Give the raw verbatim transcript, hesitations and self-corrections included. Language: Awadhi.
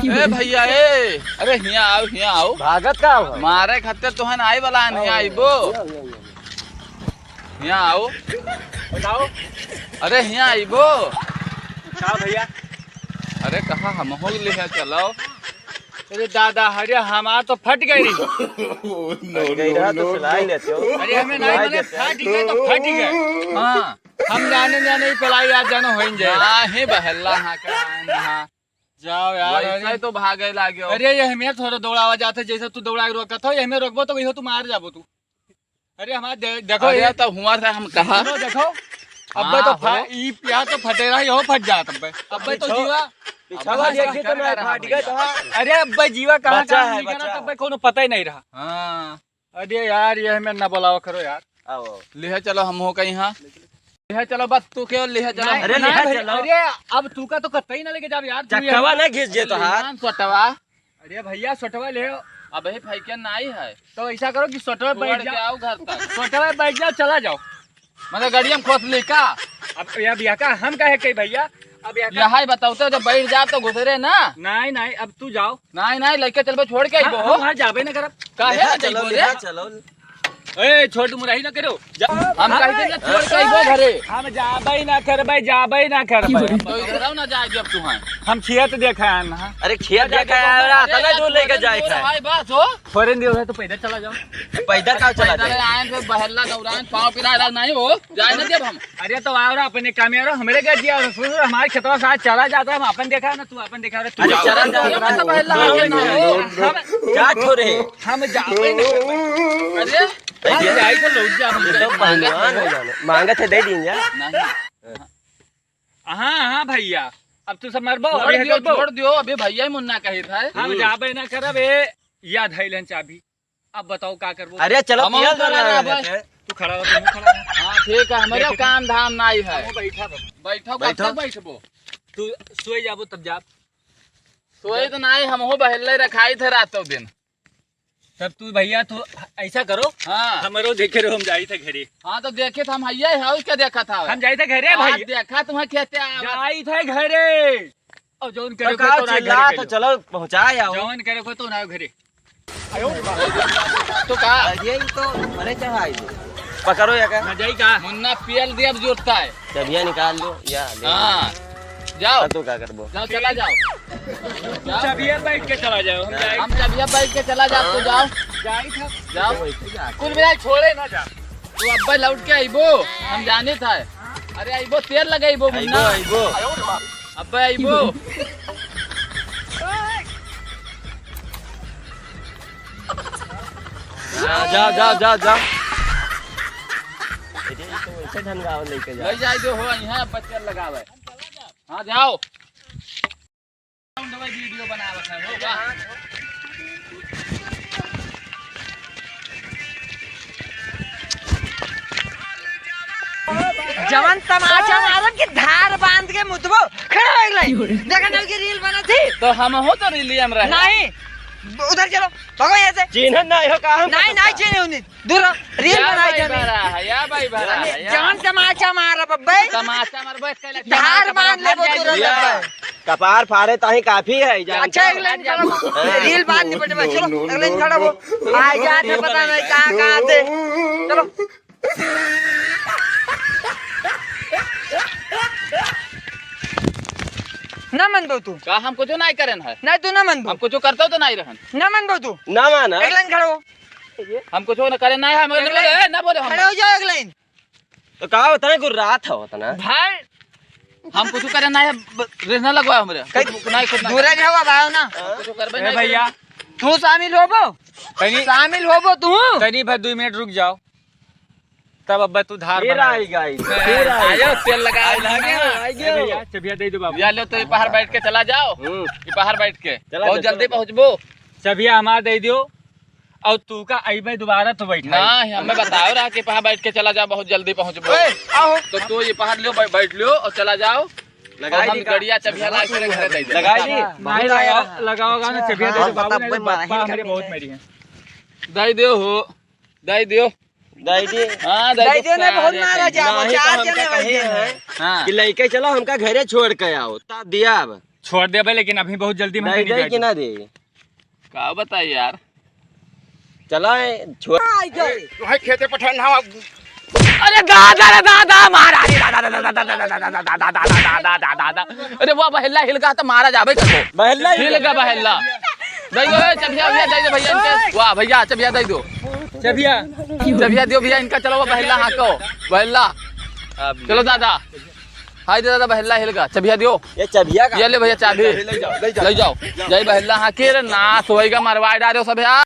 ए भइया, ए, अरे हियाँ आउ, हियाँ आउ। भागत का हो? मारे खातिर तोहन आइ वाला हन, हियाँ आइबो। हियाँ आउ। बताओ। अरे हियाँ आइबो। का भइया? अरे कहाँ हमहू लिहे चलो। अरे दादा, अरे हमार तो फट गई रही। फट गई रहा तो सिलाई लेते हो। अरे हमें नहीं, सिलाई मने देते हो। फट गए तो फट गए। हाँ। हम जाने जाने ही पेलाई यार जानो होइन जाए। हाँ, ही बहल्ला हाँ का, हाँ। जाओ यार, वैसे अरे। ही तो भागे लाग्यो। अरे, ये हमें थोड़ा दौड़ावा जात है, जैसे तू दौड़ा के रोकत हो, ये हमें रोकबो तो कहियो तू मार जाबो तू। अरे, हमार दे-, देखो, अरे, ये तो हुआ था, हम कहा। सुनो, देखो, हाँ, अब्बे तो फा-, हो। ई पिया तो फटे रहा, यो फट जात अब्बे। अब्बे तो पीछो-, जीवा, पीछा अब्बे वाली एक तो मैं फाट गया था। अरे, अब्बे जीवा कहाँ, बचा कहाँ है, निकला बचा। तब्बे कोनो पता ही नहीं रहा। हाँ। अरे यार, ये हमें ना बुलावा करो यार। आओ। लिहे चलो हम हो कहीं, हाँ। लिहे चलो, बस तू क्यों लिहे चलो। नहीं, अरे नहीं लिहे भाई, चलो। अरे अब तू का तो कतई ना लेके जाब यार, तू चक्कवा ये ना घिस जे तो हाथ। ईमान सोटवा। अरे भइया, सोटवा ले। अब ही फैके नाई है। तो ऐसा करो कि सोटवा तू बैठ अड़ के जाओ। आओ घर तक। सोटवा बैठ जाओ, चला जाओ। मतलब गाड़ी हम खोस ले का? अब या बिया का हम काहे कही भइया? अब या का यही बताओ तो, जब बैठ जा तो गुजरे ना। नहीं, नहीं, अब तू जाओ। नहीं, नहीं, लेके चलबो, छोड़ के हाँ, अइबो। हम वहाँ जाबे ना करब। काहे ले ना चलो, जइबो ले रे? चलो। ए, छोट मुराही ना करो। जा। हम हाँ, कह देंगे, छोड़ के अइबो घरे। हम जाबे ना करबे, जाबे ना करबे। तो इधर आओ ना, जाए जब तुम्हें। हम खेत देखे आन, हाँ। अरे खेत अरे देखे आन, अरे अतना यार, दूर लेके जाए है। भाई, बस हो। फौरन दियो है तो पैदल चला जाओ। पैदल का चला पैदल जाए? आए थे, बहल्ला दौड़ान, पाँव पिराए ला, नहीं हो, जाए ना जब हम। अरे तो आओ रे, अपने काम यार, हमरे घर दिया, सुन, हमारे खेतवा साथ चला जाता है, हम अपन देखा ना, तू अपन देखा रे, तू अरे जाओ। चला जाओ। हम तो बहल्ला हम ना हो। हम क्या छोरे? हम जाबे ना करबे। अरे, हम भैया। जाई तो लौट जा, हम ये तो जाई। पहलवान हो जाने। मांगत है, दे दीन जा। नहीं। हाँ, हाँ भैया, अब तू सब मरबो, छोड़ अभी दियो, हटो। छोड़ दियो, अभी भैया ही मुन्ना कही था। हम हम्म। जाबे ना करब, ए, या धइल हन चाबी। अब बताओ का करबो? अरे चलो, हम पियल चला करवा जाबे। लेते हैं। तू खड़ा रह, तू खड़ा रह। हाँ, ठीक है, हमरे बैठो। काम धाम नाई है। हम बैठा बा। बैठो, कब बैठो। तक बैठबो? तू सोए जाबो तब जाब। सोए तो नाई, हम हो बहल्ले रखाई थे रातों दिन। तब तू भैया, तू ऐसा करो, हाँ। हमरो देखे रहो, हम जाई थे घरे। हाँ, तो देखे थे हम, हइये है, और क्या देखा था? हम जाई थे घरे, आज भैया। देखा तुम्हें खेते आवत। जाई थे घरे। और जौन तो करे का को तो ना चिल्ला घरे तो कहियो। चलो, पहुँचाए आओ। जौन करे को तो ना घरे। तो का? अरे, ये तो मरे चढ़ाई दे। पकड़ो या का? ना जाई का? मुन्ना पियल दिया, अब जुटता है। चबिया निकाल लो, या ले। हाँ। जाओ। अब तो का करबो? जाओ, चला जाओ। जाओ। चबिया बैठ के चला जाओ, हम जाए। हम चबिया बैठ के चला जाओ, तो जाओ। जाई था। जाओ। कुल मिला छोड़े ना जा। तू अब्बे लौट के अइबो, हम जाने था। अरे अइबो, तेल लगइबो, अइबो, मुन्ना। अइबो। अब्बे अइबो। जा, जा, जा, जा, जा। अरे, ये तो वैसे ढंगावा लेके जा। ले जाए दो हो, यहाँ बच्चा लगावे। हाँ, जाओ। वीडियो बनावत है, हो, वाह। जवन तमाचा मारब कि धार बांध के मुतबो, खड़ा हो गइल। देखा ना कि रील बनत ही। तो हम हो तो रीलिया में रहे। नहीं, उधर चलो, भागो यहाँ से। चिन्हत नहीं हो का हम? नहीं, नहीं चिन्हे उन्हें। दूर रहो, रील या बनाई भाई जाने। भरा है, या भाई भरा है, या। जवन तमाचा मारब अब्बे। तमाचा मारबे, कैला धार तमाचा बांध मारबे, लेबो तुरंत या। अब्बे। कपार फारे ताही काफी है, जानते अच्छा, हो? एक लाइन खड़ा हो। हाँ। रील बांध निपट में, चलो, एक लाइन खड़ा हो। आ जात है, पता नहीं कहाँ, कहाँ से। चलो। ना मनबो तू। का हम कुछ नहीं करन है? नहीं, तू ना मनबो। हम कुछ करते हो तो नहीं रहन। ना मनबो तू। ना माना। एक लाइन खड़ा हो। हम कुछ ना करे, ना है, हम एक लाइन। ए, ना बोले हम। खड़े हो जाओ एक लाइन। तो का होता है, गुर्रात है होता ना। भाई। हम कुछ करे ना है, ब-, रहना लगवा हमरे। कहीं कुछ नहीं, कुछ नहीं। दूर रहो, अब आओ ना। कुछ करबे ए नहीं भैया। करे। तू शामिल होबो? तनी शामिल होबो तू? तनी भर दुई मिनट रुक जाओ। तब अब्बा तू धार फिर बना। आई गई, फिर आई। आयो, तेल लगा आई लगे, ना। आई ए गयो। भैया, चबिया दे दो बाबू। या लो तो ये बाहर बैठ के चला जाओ। हम्म। ये बाहर बैठ के। चला बहुत जा, जल्दी चला जा। पहुँचबो। चबिया हमार दे दियो। और तू का अइबे दोबारा तो बैठा। ना, हमें बताओ रहा कि पहाड़ बैठ के चला जा, बहुत जल्दी पहुँचबो। ए, आओ। तो तू ये पहाड़ लियो, बै-, बैठ लियो और चला जाओ। लगाई और हम दी का? गड़िया चबिया ला के घर दे दे। लगाई दी? नहीं बहुत लगाओ, आया। लगाओगा ना, चबिया दे दे हाँ, बाबू, तब नहीं तो मैं बापा मेरे बहुत मेरी है। दे दे हो, दे दे। दे दे। हाँ, दे दे दे। दे दे ना, बहुत सारे नाराज है, नहीं, तो चार हमका जने कहे बैठे हैं। हैं हाँ। कि लइके चलो, हमका घरे छोड़ के आओ, तब दिया अब। छोड़ देबे, लेकिन अभी बहुत जल्दी में नहीं कहीं दे जाए कि तो। ना दे? का बताई यार? चला, ए, छोड़। तोहे खेते पठान हम। अरे दादा रे दादा, मारा रे दादा, दादा, दादा। अरे वाह, बहेल्ला हिल गा त मारा जाबे कको। बहेल्ला हिल हिल गा बहेल्ला। दई दो, ए, चबिया, भैया, दई दो भैया इनके। वाह भैया, चबिया दई दो। चबिया। चबिया दियो भैया इनका, चलो वो बहेल्ला हाँको। बहेल्ला। चलो दादा। हाय दे दादा, बहेल्ला हिल गा। चबिया दियो। ये चबिया का? ये ले भैया चाबी। ले जाओ, ले जाओ। ले जाओ। जय बहेल्ला हाँके रे, नास होइगा, मरवाए डारे सब यार।